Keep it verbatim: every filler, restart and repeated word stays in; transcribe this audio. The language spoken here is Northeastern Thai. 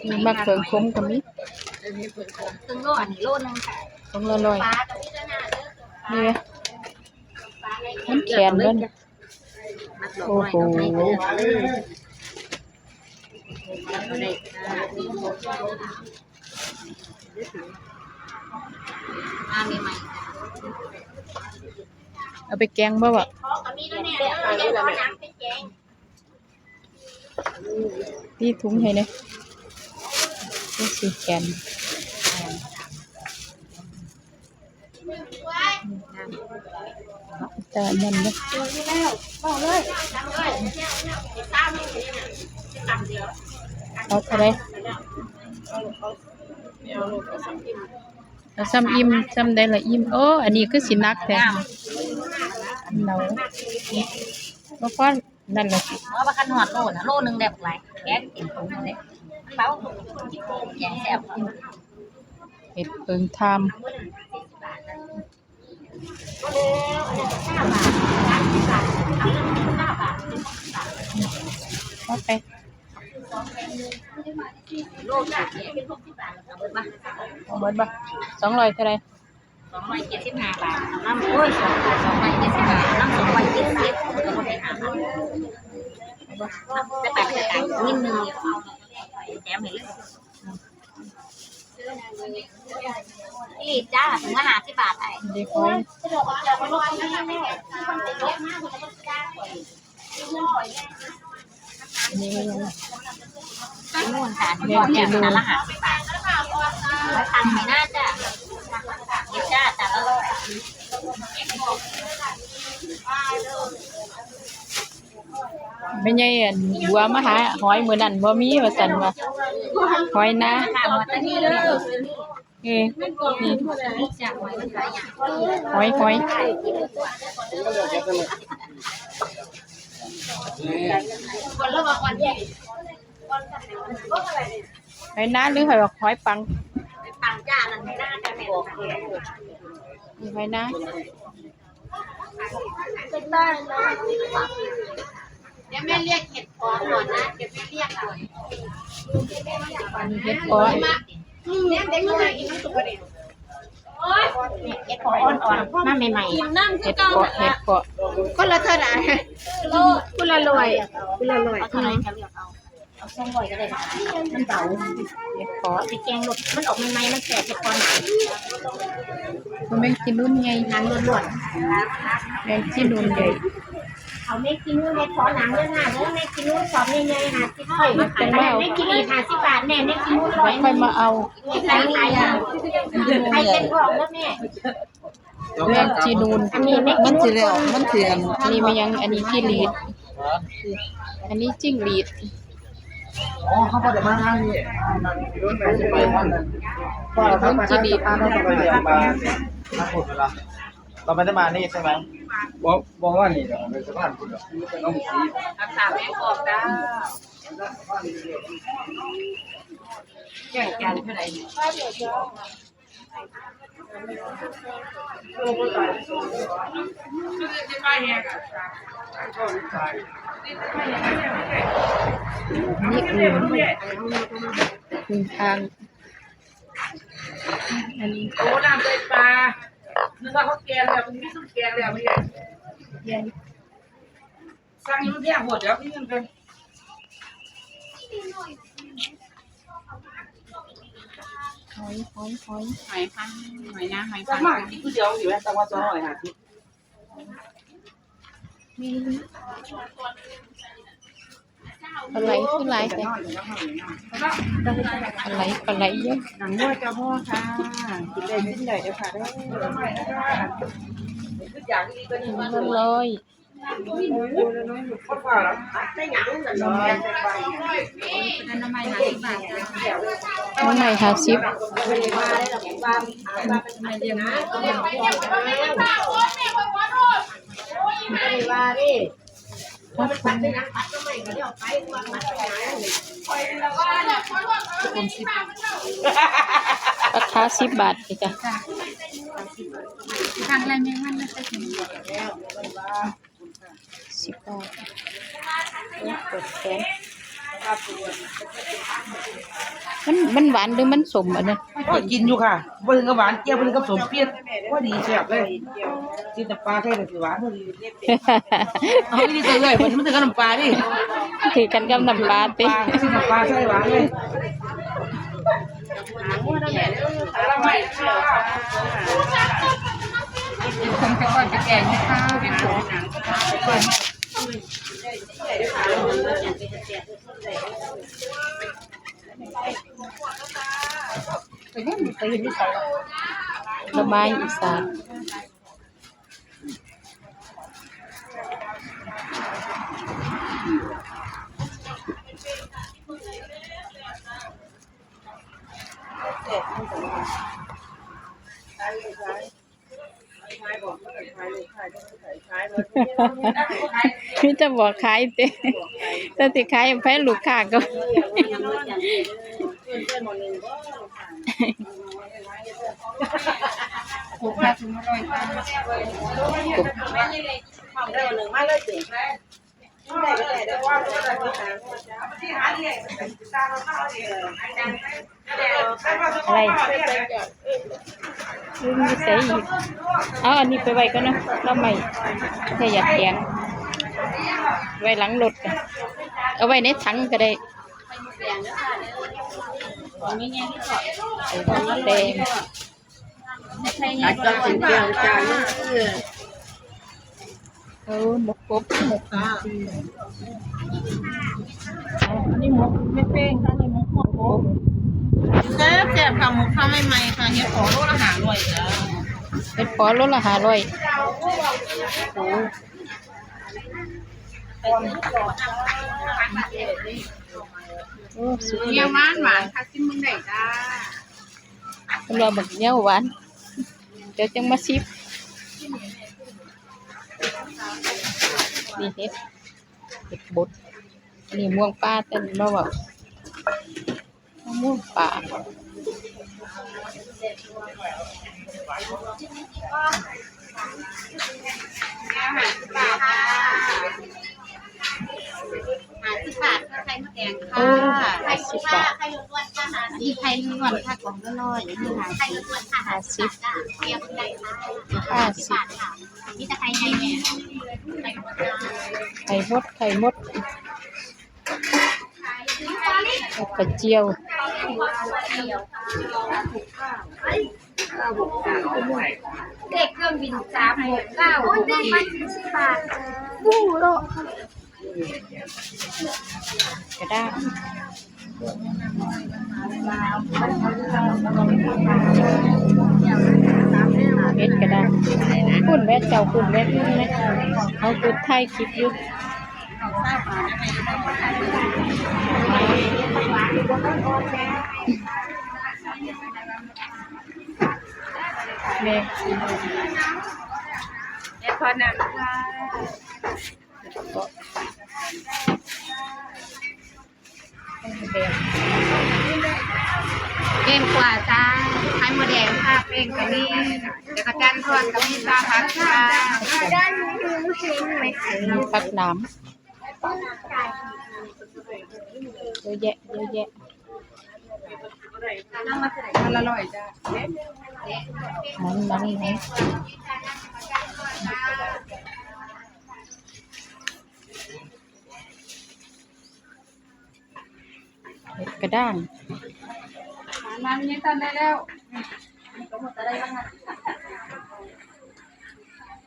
มีหมากเขือขมก็มี เออ มีเผือกขม เพิ่งโล อันนี้โลนึงค่ะ ถุงละร้อย ปลาก็มีด้วยนะ นี่ไง มันแข็งเด้อนี่ โอ้โห เอาไปแกงบ่วะ ตีถุงให้เนี่ย นี่สีแกน แต่นั่นเด้อ เอาเท่าไหร่ เอาซ้ำอิ่ม ซ้ำได้ละอิ่ม โอ้ อันนี้คือสิหนักแท้ อันเนา บ่พอ นั่นแหละ เพราะว่าคันฮอดโลน่ะ โลนึงได้บักหลาย แกงกินถุงเลย มันเบา แกงแซ่บ เห็ดเผิงทาม เอาไป โลละ เอาเบิดบ่ สองร้อยเท่าไหร่ สองร้อยเจ็ดสิบห้าบาท น้ำ โอ้ย สองตัว สองร้อยเจ็ดสิบห้า น้ำ สองร้อยเจ็ดสิบ ก็บ่ได้หามา แต่แปดสิบนิดนึง แถมให้เลย นี่จ้า ถุงละห้าสิบบาท ไอ้ เด็กน้อย นี่ นู่นค่ะ แม่งกินนู่น จานละห้าสิบบาท ไว้ตังค์ให้หน้าจ้ะ นี่จ้า จานละร้อย แม่ใหญ่อันบัวมาหาหอยมื้อนั้นบ่มีว่าซั่นว่า หอยนา ค่ะ หอยตะนี่เลย เออ นี่ หอย หอย หอยนาหรือหอย หอยปัง หอยปังจ้า นั่นหอยนาจ้ะแม่ นี่หอยนา เดี๋ยวแม่เรียกเห็ดเผาะก่อนนะ เดี๋ยวแม่เรียกก่อน อันนี้เห็ดเผาะ เนี่ยเด็กน้อยกินน้ำซุปกระเด็น โอ๊ย เนี่ยเห็ดเผาะอ่อนๆ มาใหม่ๆ กินน้ำ เห็ดเผาะ เห็ดเผาะ คนละเท่าไหร่ คนละร้อย คนละร้อย เอาเท่าไหร่จะเลือกเอา เอาสองร้อยก็ได้ค่ะ มันเบา เห็ดเผาะ ไปแกงรส มันออกใหม่ๆ มันแสบเห็ดเผาะ มันแม่งกินนุ่นไง หนังล้วนๆ แม่งกินนุ่นใหญ่ เอาแม่งกินนุ่น เห็ดเผาะหนังเด้อค่ะ เด้อ แม่งกินนุ่น สอบใหญ่ๆ ห้าสิบ ค่อยมาขาย แม่งกินอีกห้าสิบบาท แม่ แม่งกินนุ่นร้อย ค่อยมาเอา ขายหลายอย่าง ใครเป็นพ่อแล้วแม่ แม่งกินนุ่น อันนี้แม่ง มันสิแล้ว มันสิอัน นี่มันยัง อันนี้ขี้หลีด อันนี้จิ้งหรีด อ๋อ เขาก็จะมาทางนี้ มันจะไปทางนั้น มันจะดีด เราไม่ได้มานี่ใช่ไหม บอก บอกว่านี่เดี๋ยวไปสะพานพุทธเดี๋ยวต้องสี รักษาแม่กอกจ้า แก่งแก่นเท่าไหร่ นี่อึ่ง อึ่งอ่าง อันนี้ โอ้ น้ำใส่ปลา นึกว่าเขาแกงแล้ว มันมีซุปแกงแล้ว ไม่ใช่ สั่งอยู่เนี่ย หมดแล้ว พี่เงินกัน หอย หอย หอย หอยคัน หอยนา หอย จะ คัน มากินก๋วยเตี๋ยวอยู่แล้ว แต่ว่าจะอร่อยหากิน มี ปลาไหลคือหลายแต่ ปลาไหล ปลาไหลเยอะ หนังวัวเจ้าพ่อค่ะ กินได้กินได้เด้อค่ะเด้อ ร้อย น้องใหม่ห้าสิบ ราคาสิบบาทเลยจ้ะ ทางไรแมงมันไม่เคยกิน สิบบาท โอ้ย ปวดแขน มันหวานหรือมันส้มอันนั้น ก็กินอยู่ค่ะ บ่ถึงกับหวานเจี๊ยบ บ่ถึงกับส้มเปี๊ยด พอดีแซ่บเลย กินน้ำปลาใส่ก็สิหวานพอดี เอาอีหลีตัวเอ้ย มันถึงกับน้ำปลาดิ ถือกันกับน้ำปลาติ กินน้ำปลาใส่หวานเลย ผลไม้อีสาน มีแต่บอกขายติ แต่สิขายให้ไผ ลูกค้าก็ อะไร อืม ใส่อีก เอาอันนี้ไปไว้ก่อนนะ หน่อไม้ ถ้าอยากแกง ไว้หลังรถ เอาไว้ในถังก็ได้ แตง อาจจะเป็นแกงจานนั่นคือ เออ หมกกบ หมกจีน อันนี้หมกแม่เป้งค่ะ อันนี้หมก หมกกบ แซ่บๆค่ะ หมกข้าวใหม่ๆค่ะ เฮ็ดพอโลละห้าร้อยจ้ะ เฮ็ดพอโลละห้าร้อย โอ้ โอ้ สุดยอด เนี่ยหวานหวานค่ะ ซิมเบิ่งได้จ้า เพิ่นว่าบักเหี่ยวหวาน เดี๋ยวจังมาซิม นี่เห็ด เห็ดบด อันนี้ม่วงป่า แต่นี่มาเว้า ม่วงป่า ห้าสิบบาทค่ะ ไข่มดแดงค่ะ โอ้ ไข่มดค่ะ ห้าสิบบาท ไข่มดล้วนค่ะ ห้าสิบ ไข่มดล้วนค่ะ กล่องละร้อย นี่ค่ะ ไข่มดล้วนค่ะ ห้าสิบ ห้าสิบ ห้าสิบบาทค่ะ มีแต่ไข่ใหญ่เนี่ย ไข่มดค่ะ ไข่มด ไข่มด กระเจียว เลขเครื่องบิน สามหกเก้าหกสี่ กระด้าง เม็ดกระด้าง คุณแม่เจ้า คุณแม่ คุณแม่ เอาคุณถ่ายคลิปอยู่ แม่ แม่ขอน้ำค่ะ เก่งกว่าจ้า ไข่มดแดงค่ะ เก่งกว่านี้ จักจั่นทอดก็มีจ้า ผักค่ะ ผักน้ำ เยอะแยะ เยอะแยะ มัน มัน มัน กระด้าง มันนี่ตันได้แล้ว